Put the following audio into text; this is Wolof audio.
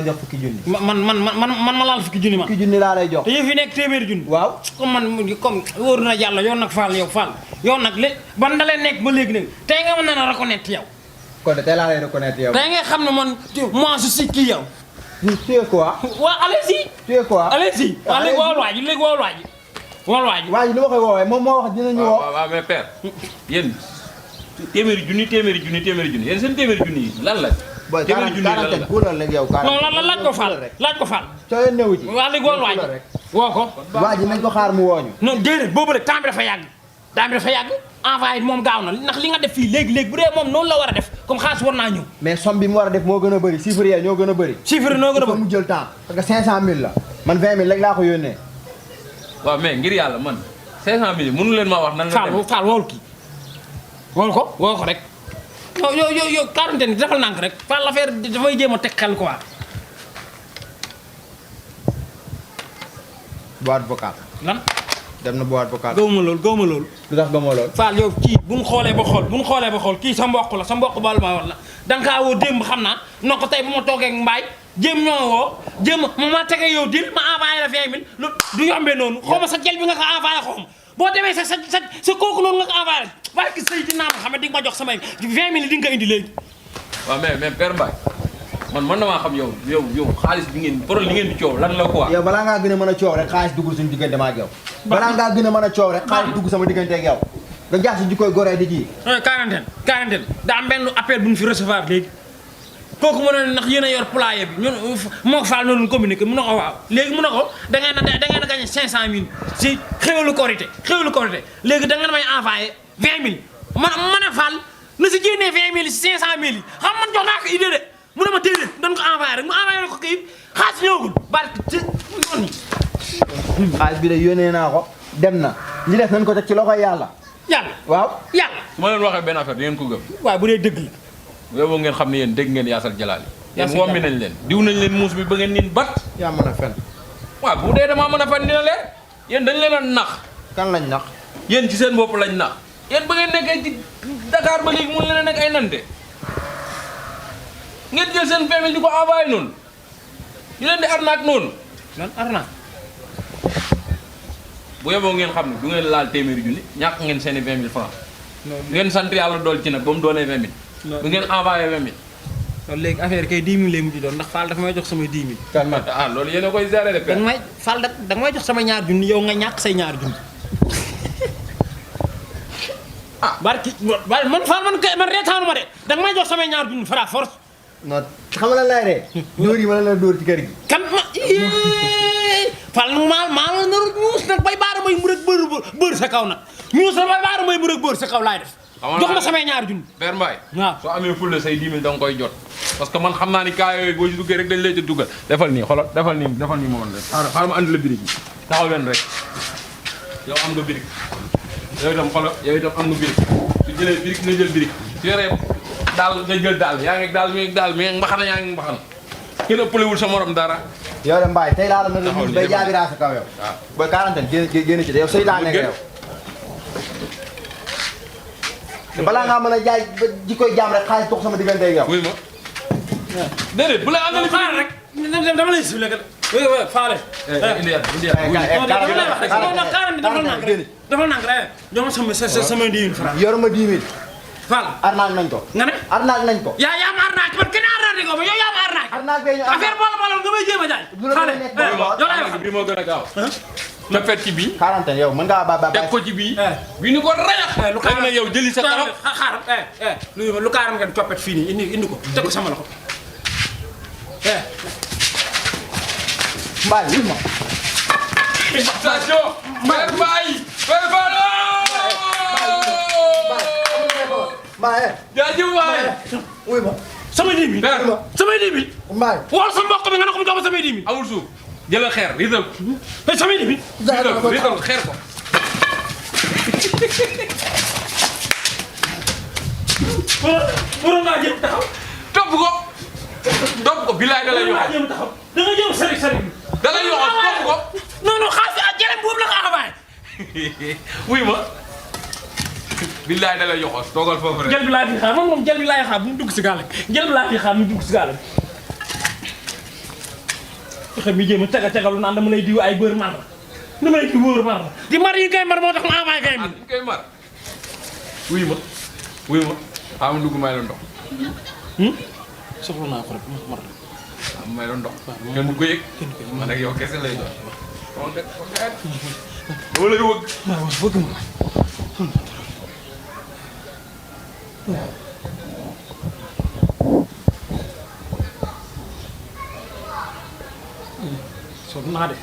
jox fukki junni. man ma laal fukki junni man. fukki junni laa lay jox. te yëf yi nekk téeméeri junni. waaw comme wóor na yàlla yow nag Fall yow nag ban da lay nekk ba léegi nag tey nga mën na reconnaître yow. kon de tey laa lay reconnaître yow. tey nga xam ne man moi je suis kii yow. tu es quoi. waaw allez-y. tu es quoi. allez-y. waaw léegi woowal waa ji léegi woowal waa ji. woowal waa ji. waa ji li ma koy woowee moom moo wax dinañu woo. waaw mais père yéen téeméeri junni yéen seen téeméeri junni yi lan la. booy quarantaine kuulal rek yow. non laaj ko Fall laaj ko Fall. soo leen newu ci. waaw léegi woowal waa ji woo ko. waa ji nañ ko xaar mu wooñu. non déedéet boobu rek temps bi dafa yàgg. envoyé moom gaaw na ndax li nga def fii léegi bu dee moom noonu la war a def comme xaalis war naa ñëw. mais somme bi mu war a def moo gën a bëri chiffre yi ñoo gën a bëri. chiffre noo gën a bëri mu jël temps parce que 500000 la man 20000 rek laa ko yónnee. waaw mais ngir yàlla man 500000 mënu leen maa wax nan la demee. Fall wool kii woo ko rek yow quarantaine bi defal nànk rek Fall l'affaire dafay jéem a teg xel quoi. boîte vocale. lan. dem na boîte vocale. gëwuma loolu. lu tax gëmoo loolu. Fall yow kii bu ñu xoolee ba xool kii sa mbokk baal ma wax la da nga kaa woo démb xam naa noo ko tey bu ma toogee ak mbaay jéem ñoo woo jéem ma tege yow dil ma envoyé la 20000 lu du yombee noonu xaw ma sa jël bi nga ko envoyé xaw ma boo demee sa kooku noonu nga ko envoyé waaye ki sëy dinaa ma xam ne di nga ma jox samay 20000 di nga ko indi léegi. waaw mais Père Mbaye man damaa xam yow xaalis bi ngeen problème li ngeen di coow lan la quoi. yow balaa ngaa gën a mën a coow rek xaalis dugg suñu diggante ma ak yow. balaa ngaa gën a mën a coow rek xaalis dugg sama diggante ak yow. nga jaar si jikkoy goree di ji. quarantaine daa am benn appel bu ñu fi recevoir léegi kooku mu ne ndax yéen a yor poulailler bi ñun moo ko Fall noonu communiqué mu ne ko waaw léegi mu ne ko da ngeen a gagné 500000 si xéwalu korité léegi da ngeen may envoyé 20000 man a Fall na si génnee 20000 si 500000 yi xam man jox naa ko idée de mu ne ma déedéet dañ ko envoyé rek mu envoyé ko kii xaalis ñëwagul barke ci noonu. xaalis bi de yónnee naa ko dem na li def nañ ko teg ci loxoy yàlla. waaw yàlla. su ma leen waxee benn affaire di ngeen ko gëm. waaw bu dee dëgg la. yow ngeen xam ne yéen dégg ngeen yaasal jalaali. yéen wombi nañ leen diw nañ leen muus bi ba ngeen niin bat. yaa mën a fen. waaw bu dee damaa mën a fen dina leer yéen dañ leen a nax. kan lañ nax. yéen ci seen bopp lañ nax yéen ba ngeen nekkee ci Dakar ba léegi mun leen a nekk ay nante ngeen jël seen 20000 di ko envoyé noonu ñu leen di arnaque noonu. lan arnaque. bu yeboo ngeen xam ne du ngeen laal téeméeri junni ñàkk ngeen seen i 20000 francs. ngeen sant yàlla dool ci nag ba mu doonee 20000. du ngeen envoyé 20000. loolu léegi affaire kay 10 000 lay mujj doon ndax Fall dafa may jox samay 10 000. kan man loolu yéen a koy gérer de. danga may Fall da nga may jox sama ñaar junni yow nga ñàkk say ñaar junni. barki man Fall man reetaanu ma de danga may jox samay ñaar junni fara force. non xam nga lan laay de. dóor yi ma la dóor ci kër gi. kan ma Fall maa la nar ñuus nag bay baara may mu rek bër sa kaw nag ñuus na bay baara may mu rek bër sa kaw laay def. jox ma samay ñaar junni. Père Mbaye. waaw soo amee fulla say 10 000 da nga koy jot. parce que man xam naa ni kaa yooyu boo ci duggee rek dañ lay duggal. defal nii xoolal defal nii moom rek. xaaral ma andi la birig yi taxaw leen rek yow am nga birig yow itam xoolal yow itam am nga birig su jëlee birig nga jël birig su yoree daal nga jël daal yaa ngi daal mi ngi daal mais mbaxana yaa ngi mbaxana kenn ëppalewul sa morom dara. yow de Mbaye tey laa la mën a bay jaabiraa sa kaw yow. waaw booy quarantaine génn ci de yow sëy laa nekk yow. te balaa ngaa mën a jaay ba ji koy jaam rek xaalis dox sama diggante ak yow. wuy ma déedéet bu la àndal xaaral rek dama lay sifle kat. Faale. dafa nànk rek jox ma sama 10 000 francs. yoruma 10 000. Fall arnaque nañ ko. nga ne arnaque nañ ko. yaa ma arnaque man kenn arnaque ko ma yow yaa ma arnaque. arnaque bee ñu affaire boole nga may jéem a jaay. Faale yow laay wax bi moo gën a gaaw. nga fet ci bii. quarantaine yow mën ngaa ba teg ko ci bii. bii ni ko rayax. lu kaaram nag yow jëli sa xarab. xaaral lu kaaram ngeen coppet fii nii indi ko teg ko sama loxo. Mbaye wul ma. attention. Père Mbaye. Père Mbaye. Mbaye. jaajëf waay. wuy ma. sama 10 000. sama 10 000. Mbaye. woo sa mbokk bi nga ne ko mu jox ma sama 10 000. amul suuf jëlal xeer riital ko. sama 10 000. riital xeer ko. waroon naa jéem taxaw. topp ko bilaay da lay yoxal. jéem taxaw da nga jéem sari. da lay yoxal topp ko. non xaalis jërëm boobu la ko envoyé. wuy ma. bilaay da lay yoxal toogal foofu rek. jël bi laa fi xaar moom jël bi laay xaar bu mu dugg si gaal jël bi laa fi xaar mu dugg si gaal xam mi jéem a tegalu naan dama lay diw ay bër mar dama lay diw bër mar di mar yi kay mar moo tax mu envoyé kay mi koy mar wuyu ma xam dugg may la ndox soxla naa ko rek mar may la ndox kenn du ko yëg man ak yow kese lay doon dama lay wëgg waaw bëgg ma sonn naa de